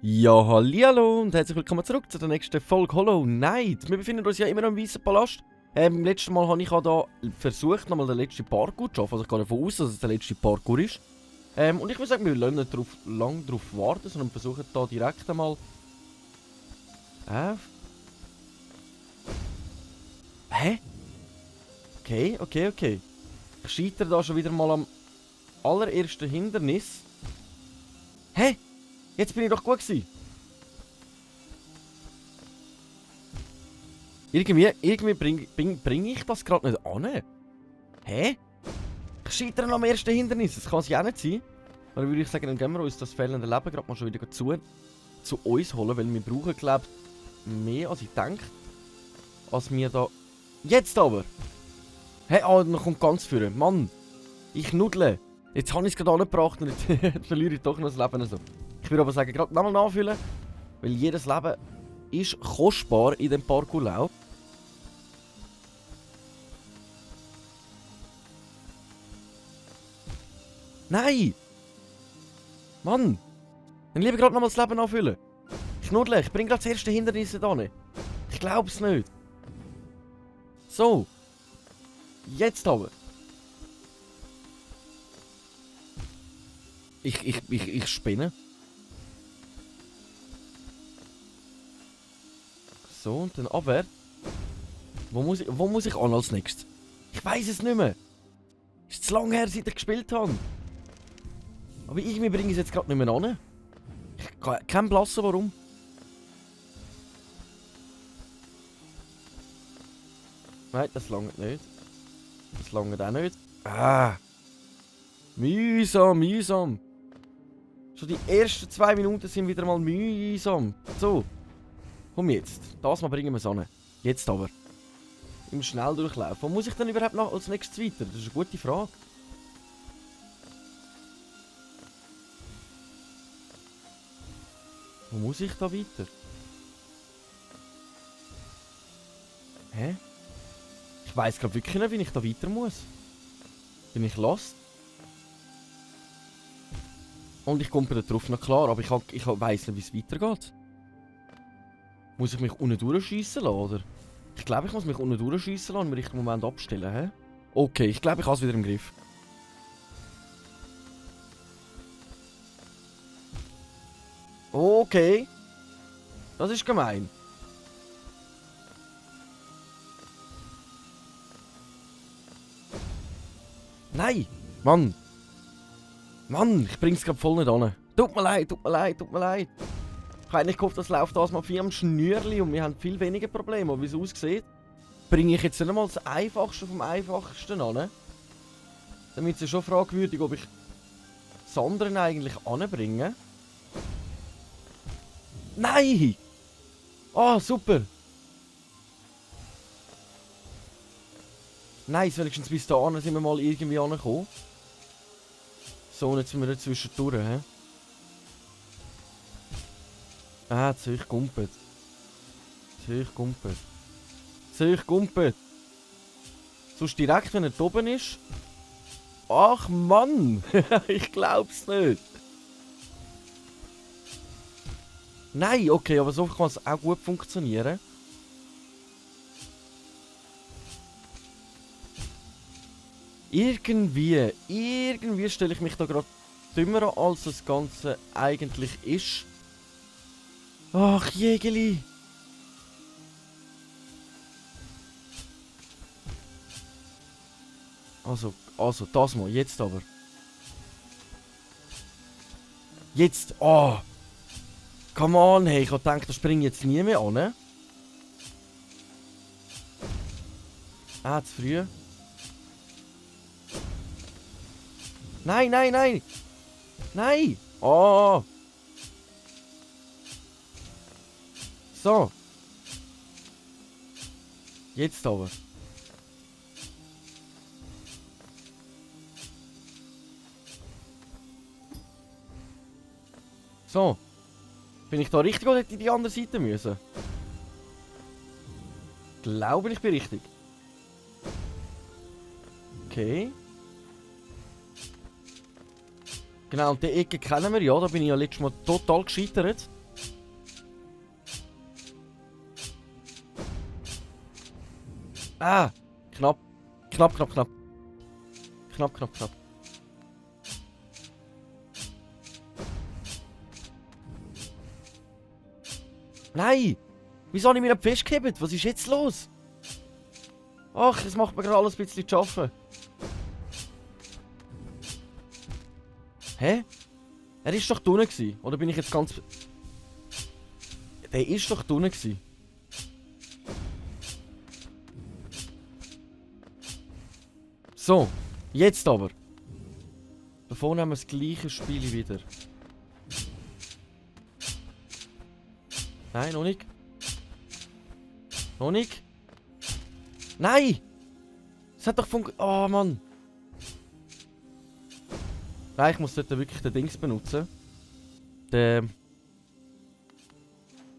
Ja, hallihallo und herzlich willkommen zurück zu der nächsten Folge Hollow Knight. Wir befinden uns ja immer am Weißen Palast. Beim letzten Mal habe ich da versucht, nochmal den letzten Parkour zu schaffen. Also ich gehe davon aus, dass es der letzte Parkour ist. Und ich würde sagen, wir lassen nicht lange darauf warten, sondern versuchen da direkt einmal... Hä? Okay. Ich scheitere da schon wieder mal am allerersten Hindernis. Hä? Jetzt bin ich doch gut gewesen. Irgendwie bring ich das gerade nicht an. Hä? Ich scheitere am ersten Hindernis. Das kann es ja auch nicht sein. Oder würde ich sagen, dann gehen wir uns das fehlende Leben gerade mal schon wieder zu uns holen. Weil wir brauchen, glaube ich, mehr als ich denke. Als wir da... Jetzt aber! Hä? Ah, dann kommt ganz vorne. Mann! Ich nudle. Jetzt habe ich es gerade angebracht und jetzt verliere ich doch noch das Leben. Also. Ich würde aber sagen, gerade nochmal nachfüllen, weil jedes Leben ist kostbar in dem Parkourlauf. Nein! Mann! Dann lieber gerade nochmal das Leben anfüllen. Schnuddle, ich bringe gerade das erste Hindernis da nicht. Ich glaub's nicht. So. Jetzt aber. Ich spinne. So, und dann abwärts. Wo muss ich an als nächstes? Ich weiß es nicht mehr. Ist zu lange her, seit ich gespielt habe. Aber irgendwie bringe ich es jetzt gerade nicht mehr an. Ich kann keinen Blassen, warum. Nein, das langt nicht. Das langt auch nicht. Ah. Mühsam. Schon die ersten 2 Minuten sind wieder mal mühsam. So. Komm jetzt. Das mal bringen wir es an. Jetzt aber. Im Schnelldurchlauf. Wo muss ich denn überhaupt noch als nächstes weiter? Das ist eine gute Frage. Wo muss ich da weiter? Hä? Ich weiss gerade wirklich nicht, wie ich da weiter muss. Bin ich lost? Und ich komme da drauf, na klar, aber ich weiss nicht, wie es weitergeht. Muss ich mich unten durchschiessen lassen, oder? Ich glaube, ich muss mich unten durchschiessen lassen und im richtigen Moment abstellen, hä? Okay, ich glaube, ich habe es wieder im Griff. Okay. Das ist gemein. Nein! Mann! Ich bring's gerade voll nicht an. Tut mir leid. Ich habe eigentlich gehofft, das läuft das mal viel am Schnürli und wir haben viel weniger Probleme. Aber wie es aussieht, bringe ich jetzt nicht einmal das Einfachste vom Einfachsten an. Damit ist es schon fragwürdig, ob ich das andere eigentlich anbringe. Nein! Ah, super! Nice, wenigstens bis dahin sind wir mal irgendwie angekommen. So, und jetzt sind wir da zwischendurch, hä? Ah, Zeug gumpet. Sonst direkt, wenn er da oben ist. Ach Mann! Ich glaub's nicht. Nein, okay, aber so kann es auch gut funktionieren. Irgendwie stelle ich mich da gerade dümmer an, als das Ganze eigentlich ist. Ach, Jägeli! Also, das mal, jetzt aber. Jetzt, oh! Come on, hey, ich hab gedacht, das springt jetzt nie mehr an. Ah, zu früh. Nein! Nein! Oh! So. Jetzt aber. So. Bin ich da richtig oder hätte ich die andere Seite müssen? glaube, ich bin richtig. Okay. Genau, und die Ecke kennen wir ja. Da bin ich ja letztes Mal total gescheitert. Ah! Knapp. Knapp, knapp, knapp. Knapp, knapp, knapp. Nein! Wieso habe ich mich nicht festgehebt? Was ist jetzt los? Ach, das macht mir gerade alles ein bisschen zu schaffen. Hä? Er ist doch drinnen gewesen. Oder bin ich jetzt ganz... Der ist doch drinnen gewesen. So, jetzt aber. Davor nehmen wir das gleiche Spiel wieder. Nein, noch nicht. Noch nicht. Nein! Es hat doch funktioniert. Oh Mann. Nein, ich muss dort wirklich den Dings benutzen. Den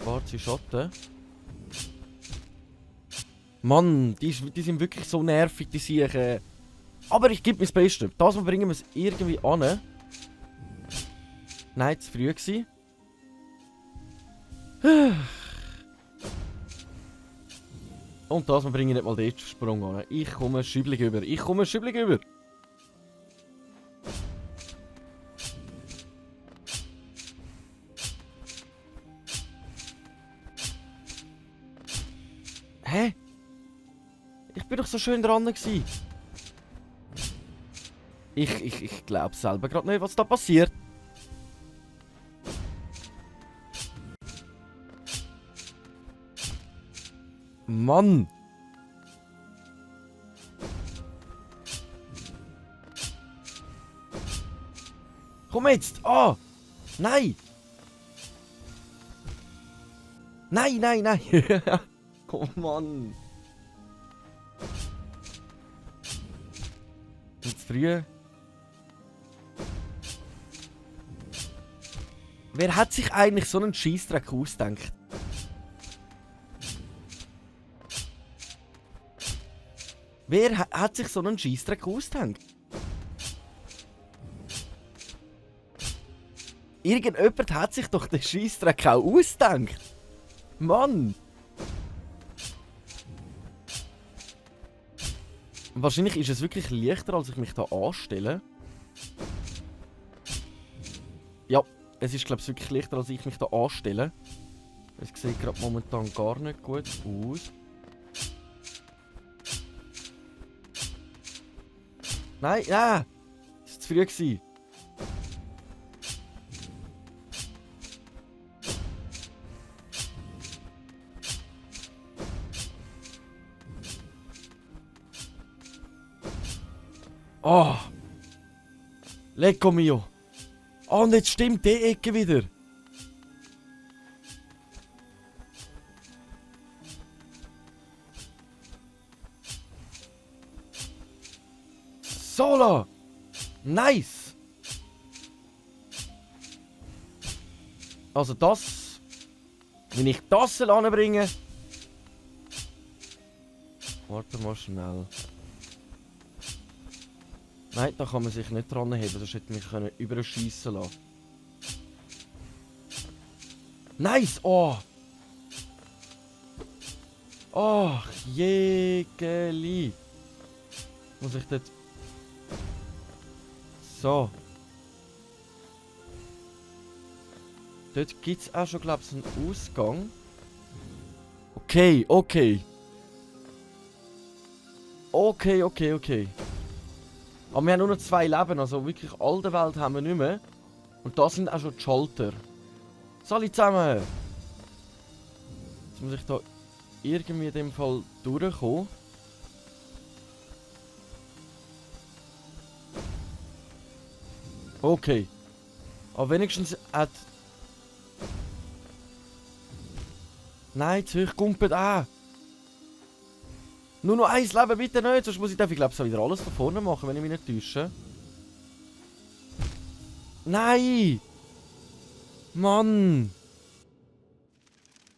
schwarzen Schatten. Mann, die sind wirklich so nervig, die Siechen. Aber ich gebe mir das Beste. Das Mal bringen wir es irgendwie an. Nein, zu früh gewesen. Und das Mal bringe ich nicht mal den Sprung an. Ich komme schüblig über. Ich komme schüblig über. Hä? Ich bin doch so schön dran gewesen. Ich glaube selber gerade nicht, was da passiert. Mann! Komm jetzt! Ah! Oh, nein! Nein, nein, nein! Oh Mann! Zu früh. Wer hat sich eigentlich so einen Scheissdreck ausgedacht? Wer hat sich so einen Scheissdreck ausgedacht? Irgendjemand hat sich doch den Scheissdreck auch ausgedacht. Mann! Wahrscheinlich ist es wirklich leichter, als ich mich da anstelle. Ja, es ist glaube ich wirklich leichter, als ich mich da anstelle. Es sieht gerade momentan gar nicht gut aus. Nein, ja! Das war zu früh gewesen. Oh! Lecco mio! Oh, und jetzt stimmt die Ecke wieder! Sola! Nice! Also das... Wenn ich das anbringe... Warte mal schnell. Nein, da kann man sich nicht dran heben, sonst hätte ich mich überschießen lassen. Nice! Oh! Ach, Jägeli! Muss ich dort... So. Dort gibt es auch schon, glaube ich, einen Ausgang. Okay, okay. Okay. Aber wir haben nur noch 2 Leben, also wirklich alte Welt haben wir nicht mehr. Und da sind auch schon die Schalter. Salut zusammen! Jetzt muss ich da irgendwie in dem Fall durchkommen. Okay. Aber wenigstens hat... Nein, zu hoch gumpet an! Nur noch 1 Leben, bitte nicht, sonst muss ich glaube ich wieder alles von vorne machen, wenn ich mich nicht täusche. Nein! Mann!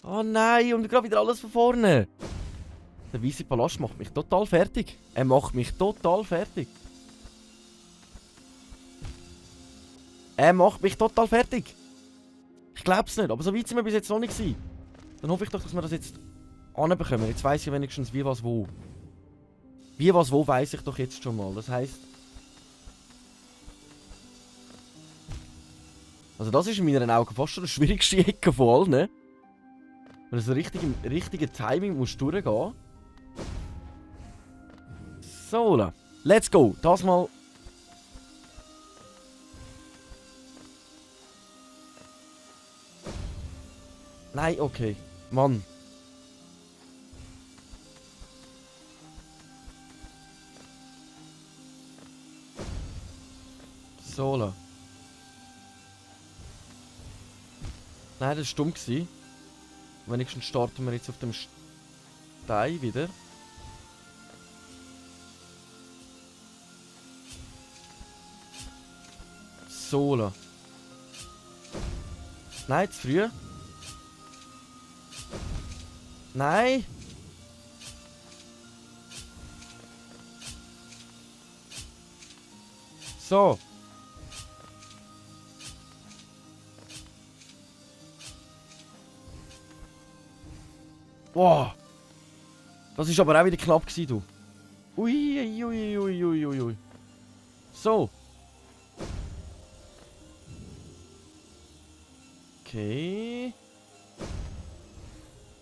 Oh nein, und gerade wieder alles von vorne! Der weiße Palast macht mich total fertig. Er macht mich total fertig. Er macht mich total fertig. Ich glaub's nicht, aber so weit sind wir bis jetzt noch nicht gewesen. Dann hoffe ich doch, dass wir das jetzt anbekommen. Jetzt weiss ich wenigstens wie, was, wo. Wie, was, wo weiss ich doch jetzt schon mal. Das heisst... Also das ist in meinen Augen fast schon die schwierigste Ecke von allen, ne? Wenn du so richtig im richtigen Timing musst durchgehen. So, let's go. Das mal... Nein, okay. Mann. So. Nein, das war dumm. Wenigstens starten wir jetzt auf dem Stein wieder. So. Nein, zu früh. Nein! So. Wow. Das ist aber auch wieder knapp gewesen, du. Ui, ui, ui, ui, ui, ui, ui. So. Okay.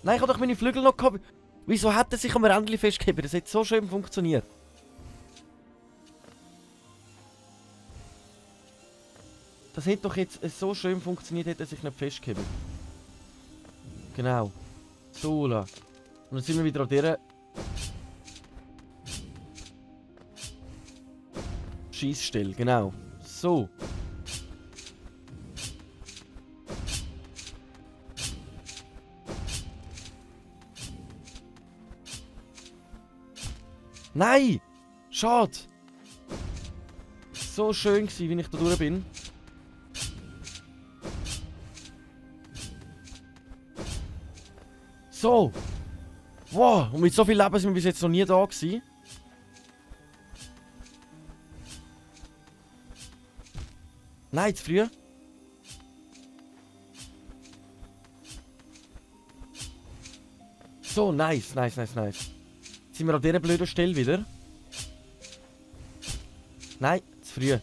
Nein, ich habe doch meine Flügel noch gehabt. Wieso hat er sich am Rändchen festgehalten? Das hat so schön funktioniert. Das hätte doch jetzt so schön funktioniert, hätte er sich nicht festgehalten. Genau. So. Und dann sind wir wieder auf dieser... Schießstelle, genau. So. Nein! Schade! So schön gewesen, wie ich da durch bin. So! Wow! Und mit so viel Leben sind wir bis jetzt noch nie da gewesen. Nein, zu früh. So, nice, nice, nice, nice. Jetzt sind wir an dieser blöden Stelle wieder. Nein, zu früh.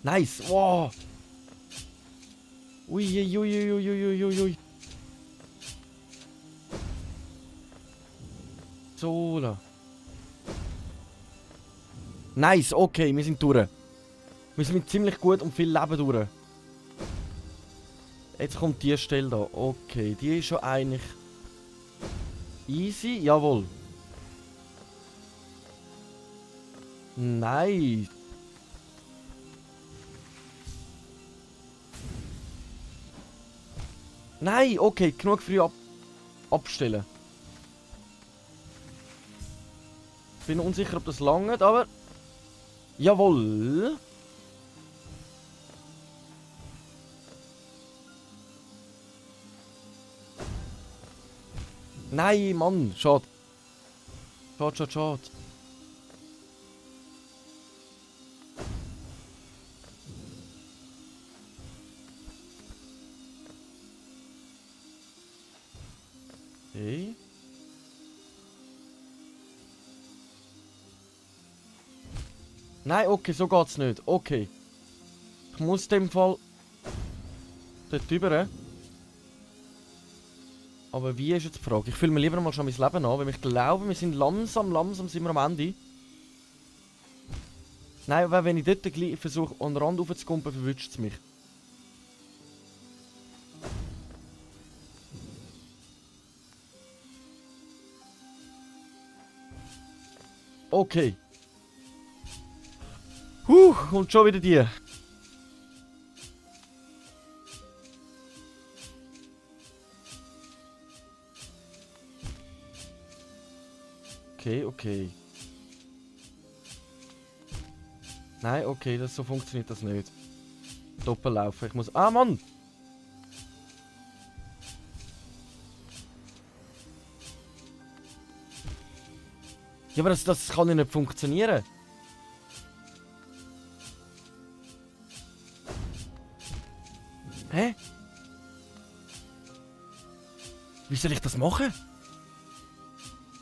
Nice, wow. Ui, ui, ui, ui, ui, ui, ui. So. Nice, okay, wir sind durch. Wir sind mit ziemlich gut und viel Leben durch. Jetzt kommt die Stelle da. Okay, die ist schon eigentlich easy. Jawohl. Nice. Nein, okay, genug früh abstellen. Bin unsicher, ob das langt, aber... Jawohl. Nein, Mann, schade. Schade, schade, schade. Okay. Nein, okay, so geht's nicht. Okay. Ich muss in dem Fall dort rüber. Aber wie ist jetzt die Frage? Ich fühle mir lieber mal schon mein Leben an, weil ich glaube, wir sind langsam sind wir am Ende. Nein, weil wenn ich dort gleich versuche, an den Rand raufzukumpen, verwünscht es mich. Okay. Und schon wieder die. Okay, okay. Nein, okay, so funktioniert das nicht. Doppellaufen, ich muss... Ah, Mann! Ja, aber das kann ja nicht funktionieren. Hä? Wie soll ich das machen?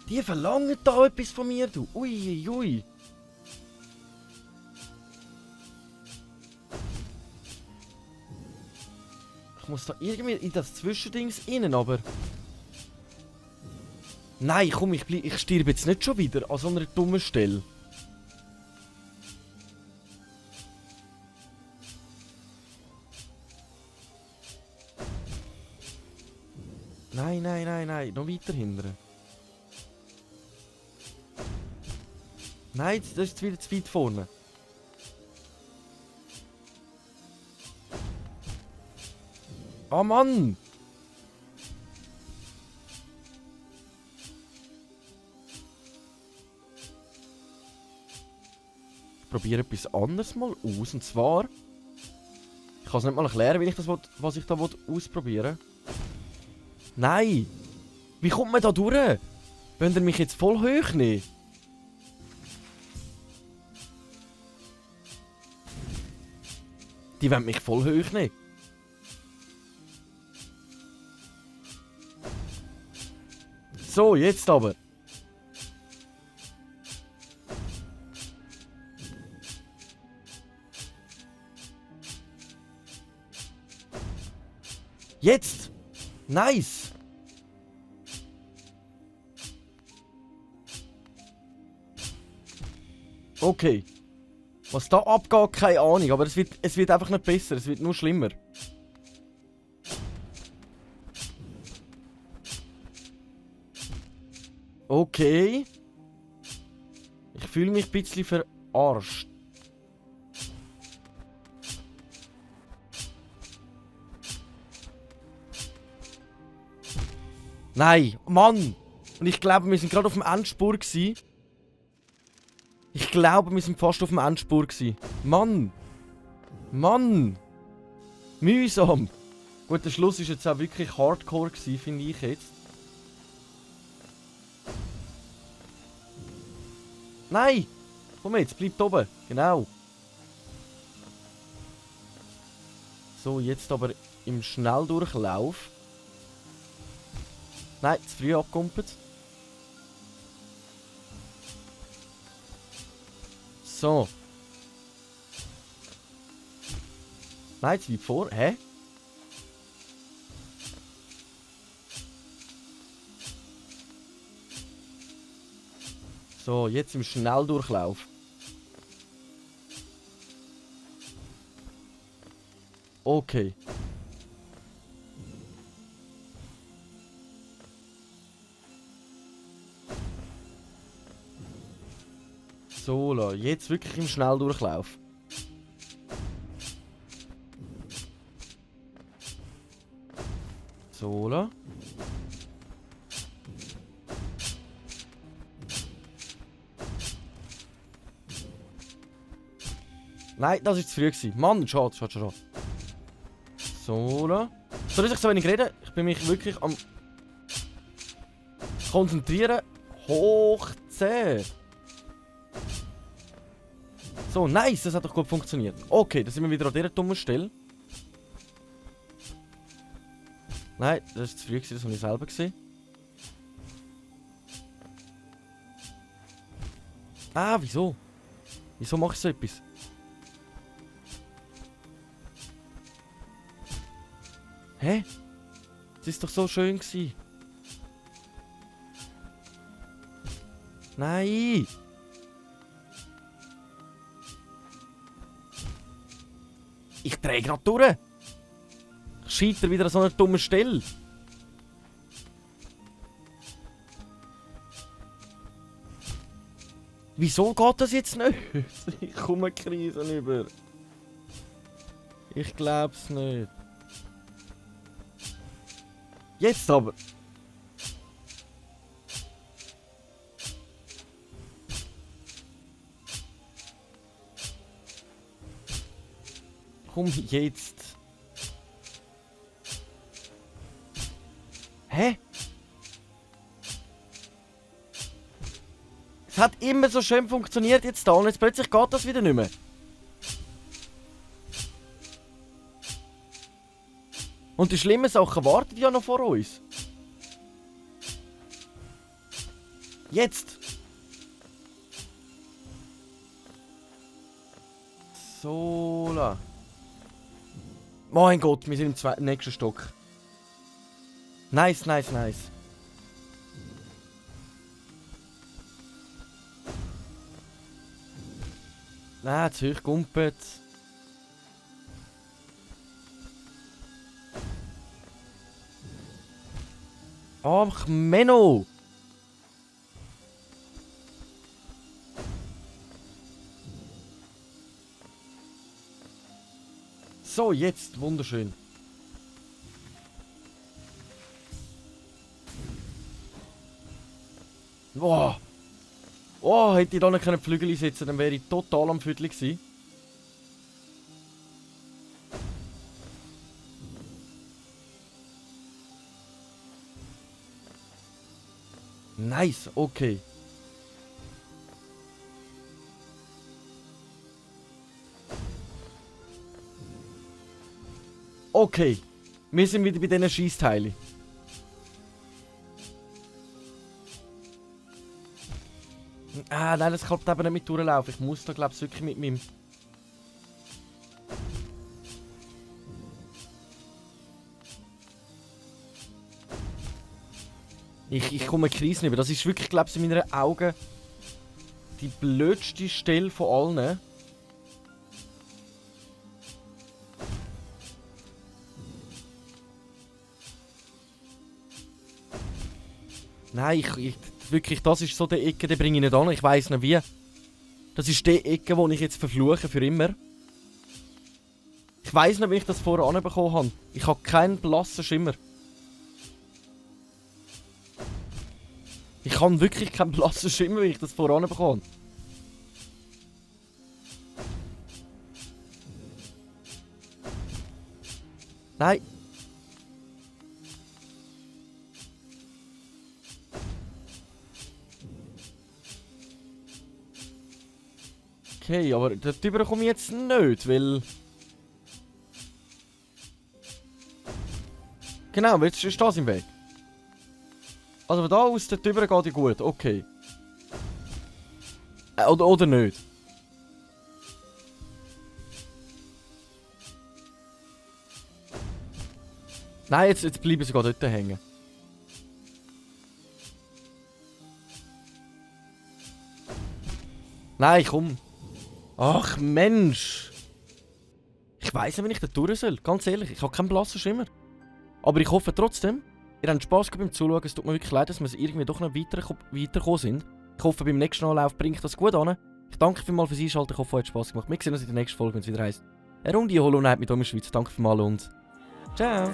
Die verlangen da etwas von mir, du. Ui, ui. Ich muss da irgendwie in das Zwischendings rein, aber... Nein, komm, ich sterbe jetzt nicht schon wieder an so einer dummen Stelle. Nein, nein, nein, nein, noch weiter hindern. Nein, das ist wieder zu weit vorne. Ah, Mann! Ich probiere etwas anderes mal aus. Und zwar... Ich kann es nicht mal erklären, wie ich das was ich da ausprobieren will. Nein! Wie kommt man da durch? Wollt ihr mich jetzt voll hoch nehmen? Die wollen mich voll hoch nehmen. So, jetzt aber. Jetzt! Nice! Okay. Was da abgeht, keine Ahnung, aber es wird einfach nicht besser, es wird nur schlimmer. Okay. Ich fühle mich ein bisschen verarscht. Nein, Mann! Und ich glaube, wir sind gerade auf dem Endspur gewesen. Ich glaube, wir sind fast auf dem Endspur gewesen. Mann! Mann! Mühsam! Gut, der Schluss ist jetzt auch wirklich hardcore gewesen, finde ich jetzt. Nein! Komm jetzt, bleib oben. Genau. So, jetzt aber im Schnelldurchlauf. Nein, zu früh abgekumpelt. So. Nein, zu weit vor. Hä? So, jetzt im Schnelldurchlauf. Okay. So, jetzt wirklich im Schnelldurchlauf. So. Nein, das war zu früh gewesen. Mann, schade. So. So, dass ich so wenig rede. Ich bin mich wirklich am konzentrieren. Hoch 10. So, nice, das hat doch gut funktioniert. Okay, da sind wir wieder an dieser dummen Stelle. Nein, das war zu früh, das habe ich selber gesehen. Ah, wieso? Wieso mache ich so etwas? Hä? Das ist doch so schön gewesen. Nein! Ich drehe gerade durch. Ich scheitere wieder an so einer dummen Stelle. Wieso geht das jetzt nicht? Ich komme Krisen über. Ich glaub's nicht. Jetzt aber. Komm jetzt. Hä? Es hat immer so schön funktioniert jetzt da und jetzt plötzlich geht das wieder nicht mehr. Und die schlimmen Sachen warten ja noch vor uns. Jetzt! So la. Mein Gott, wir sind im nächsten Stock. Nice, nice, nice. Nein, zu hoch gumpet. Ach, Menno! So, jetzt, wunderschön. Boah! Oh, hätte ich da noch keine Flügel einsetzen, dann wäre ich total am Viertel gewesen. Nice, okay. Okay, wir sind wieder bei diesen Scheissteilen. Ah, nein, das klappt eben nicht mit durchlaufen. Ich muss da, glaube ich, wirklich mit meinem... Ich komme Krise über. Das ist wirklich, glaube ich, in meinen Augen die blödste Stelle von allen. Nein, wirklich, das ist so die Ecke, die bringe ich nicht an. Ich weiss nicht wie. Das ist die Ecke, die ich jetzt verfluche für immer. Ich weiss nicht, wie ich das vorher anbekommen habe. Ich habe keinen blassen Schimmer. Ich habe wirklich keinen blassen Schimmer, wie ich das vorher anbekommen habe. Nein. Okay, aber darüber komme ich jetzt nicht, weil... Genau, jetzt ist das im Weg. Also von da aus, darüber geht ja gut, okay. Oder nicht. Nein, jetzt bleiben sie gerade dort hängen. Nein, komm. Ach Mensch! Ich weiss nicht, wie ich da durch soll. Ganz ehrlich, ich habe keinen blassen Schimmer. Aber ich hoffe trotzdem, ihr habt Spass beim Zuschauen. Es tut mir wirklich leid, dass wir irgendwie doch noch weitergekommen sind. Ich hoffe, beim nächsten Anlauf bringe ich das gut an. Ich danke vielmals fürs Einschalten. Ich hoffe, es hat Spass gemacht. Wir sehen uns in der nächsten Folge, wenn es wieder heisst: eine Runde Hollow Knight mit Schweiz. Danke vielmals und ciao!